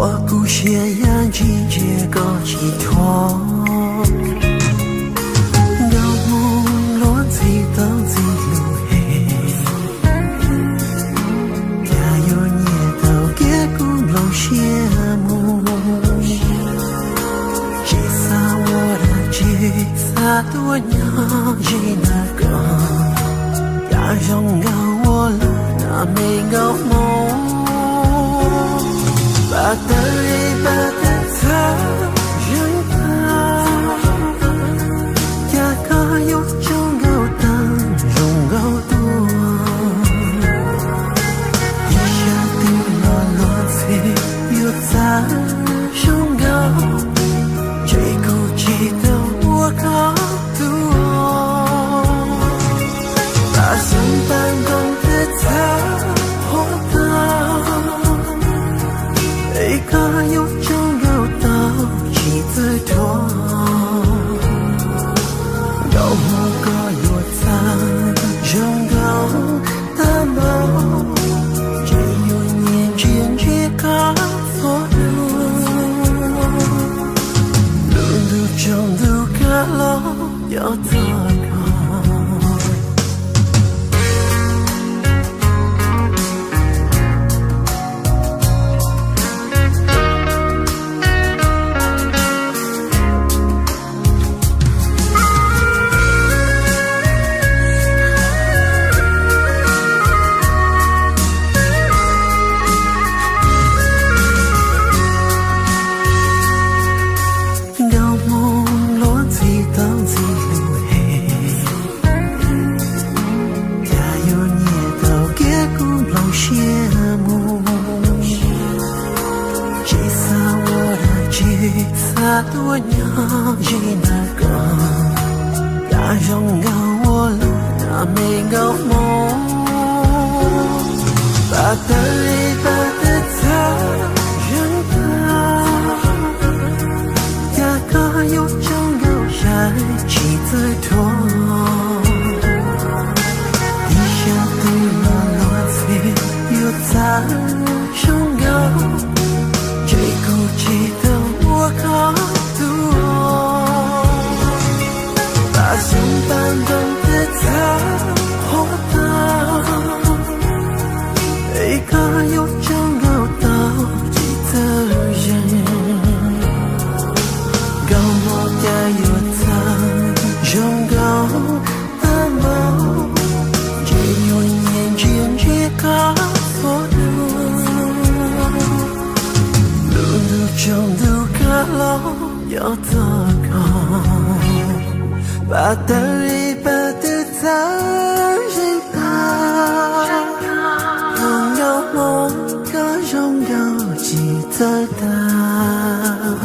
Ua kuv siab yam ntsis ntsia koj tsis thuam. Nkauj Hmoob luag ntxhi tau ntxhi lus hem, cas yuav nyiam tau kiag kuv nplooj siab mus. Tsis xav ua dab tsi, xav tuaj nyob ze ntawm koj. Cas zoo nkauj ua luaj na me nkauj Hmoob. Pab tawv li pab tawv txhawv zeeg tag, cas koj yuav tsaug nkauj tag zoo nkauj tuaj. Ib sab twg los luag ntxhi yuav txawj zoo nkauj, ntshe kuv tsis tau ua koj tus. Pab xyoob pab ntoo twb txhawv huab tag, es koj yuav tsaug nkauj tau tsis txawj thuam. Nkauj Hmoob koj yuav txawj zoo nkauj tag npaum, ntshe yuav nyiam ntsia ntsia koj txhua hnub. Lub ntuj tsaus ntuj kav los cov txog koj. Nkauj Hmoob luag ntxhi tau ntxhi lus hem, cas yuav nyiam tau kiag kuv nplooj siab mus. Tsis xav ua dab tsi, xav tuaj nyob ze ntawm koj. Cas zoo nkauj ua luaj na me nkauj Hmoob. Pab tawv li pab tawv txhawv zeeg tag, cas koj yuav tsaug nkauj sai tsis txawj thuam. Ib sab twg los luag ntxhi yuav txawj zoo nkauj, ntshe kuv tsis tau ua koj tus. Pab xyoob pab ntoo twb txhawv huab tag, es koj yuav tsaug nkauj tau tsis txawj zeeg. Nkauj Hmoob cas yuav txawj zoo nkauj tag npaum, ntshe yuav nyiam ntsia ntsia koj txhua hnub. Lub ntuj tsaus ntuj kav los cov txog koj. Pab tawv li pab tawv txhawv zeeg tag, nkauj Hmoob koj zoo nkauj tsis txawj tag.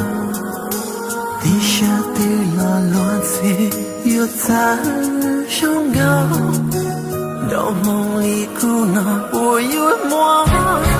Ib sab twg los luag ntxhi yuav txawj zoo nkauj, nkauj Hmoob li kuv no puas yuav muaj.